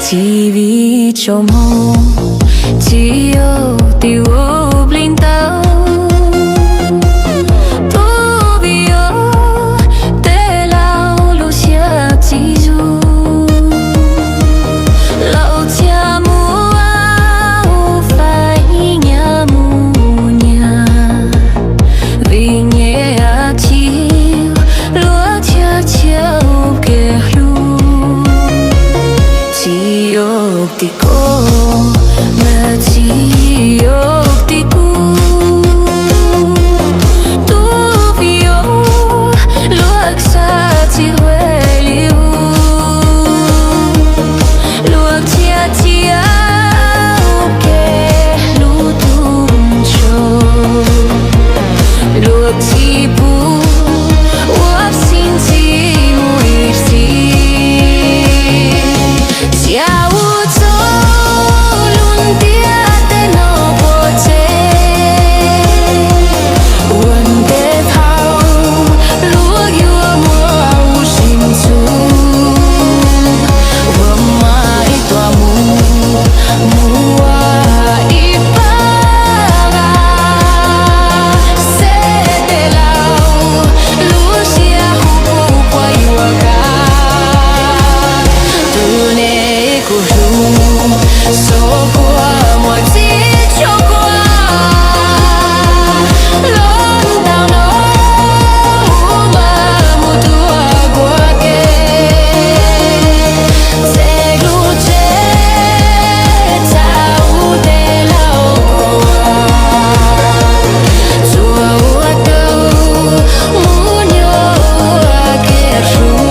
Tsis vim tsaus muag, tsis yog tim ua plig ntau, twb vim yog tej laus lub siab tsis zoo. Laus txia muab faib nyab mus nyiag, vim nyias tsis luag txia txia kev hlub. Tsis yog tim koj, mas tsis yog tim kuv, twb vim yog luag xav tsis huaj li ub. Luag txia txia kev hlub tub ntsuag, luag tsis pub ua sib ntxhi mus ib txhis. Tsis ua txog lub ntiaj teb no pov tseg, ua ntej thaum luag yuav muab ua sib ntxub, ua mas ib tuam mus, mus ua ib pab lag, xeb tej laus lub siab hu puas yuav kaj. Tus neeg kuv hlub, xub kuag muaj txiv tshuaj kuag, los ntawm no ub mas mus tuaj kuag ke, txej lub tsev txaj ub tej laus kuag, txhua ua tau mus nyob ua ke hlub.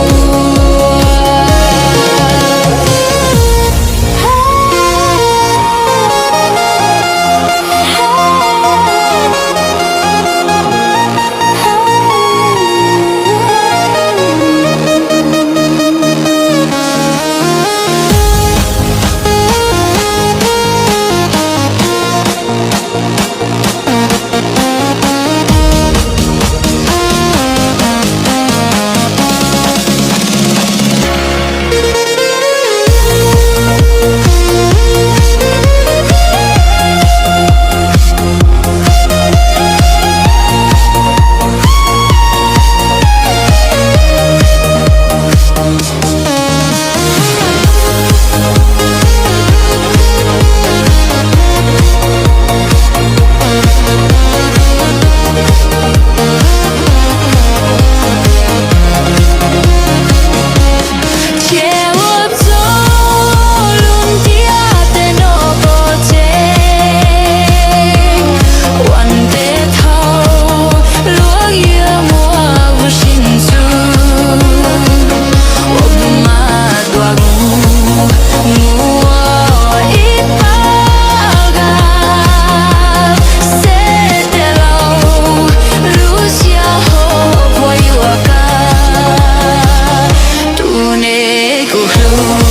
Ces ua txog lub ntiaj teb no pov tseg, ua ntej thaum luag yuav muab ua sib ntxub, ua mas tuam mus, mus ua ib pab lag, xeb tej laus lub siab ho puas yuav kaj. Tus neeg kuv hlub,